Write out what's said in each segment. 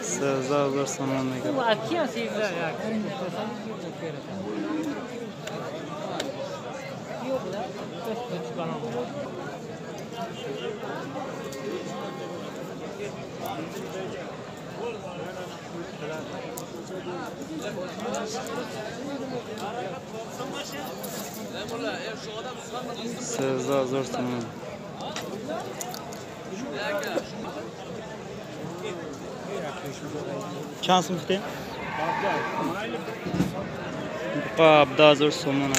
13,000 сомон мегӯяд. 13,000 сомон. Чанд сум гуфтем? 17,000 сомон.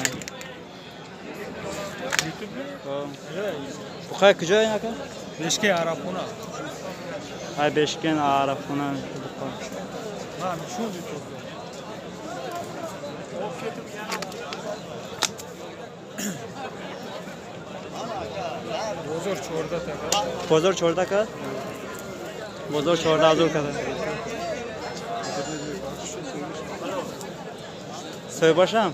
Буқай куҷо ин ака? Бешкен Арабхона. Ай Бешкен Арабхона буқа. Бозор 14 така. Бозор 14 ка? Бозор 14,000 када. Соҳибашам?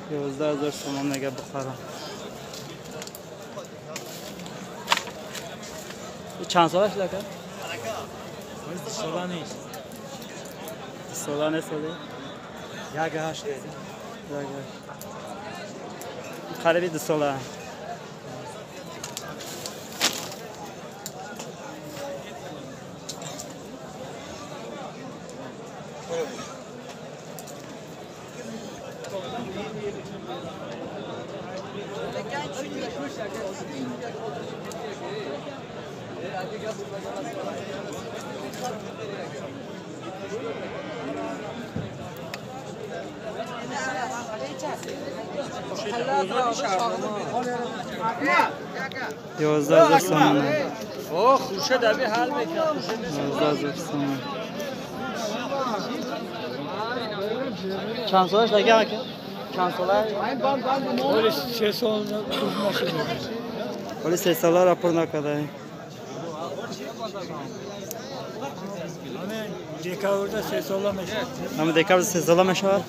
11,000 сомон мега бухара. Чанд сола шуд ака? Сола нест. Сола нест оли? 1.8. 1.8. Қариби 2 сола. 11,000 сомон. 11,000 сомон. Чанд солаш ака ака? Чанд сола? Оли 3 сол нашуда. Оли 3 сола рапор накарда. Декабрда 3 сола мешавад. Ҳама декабрда 3 сола мешавад?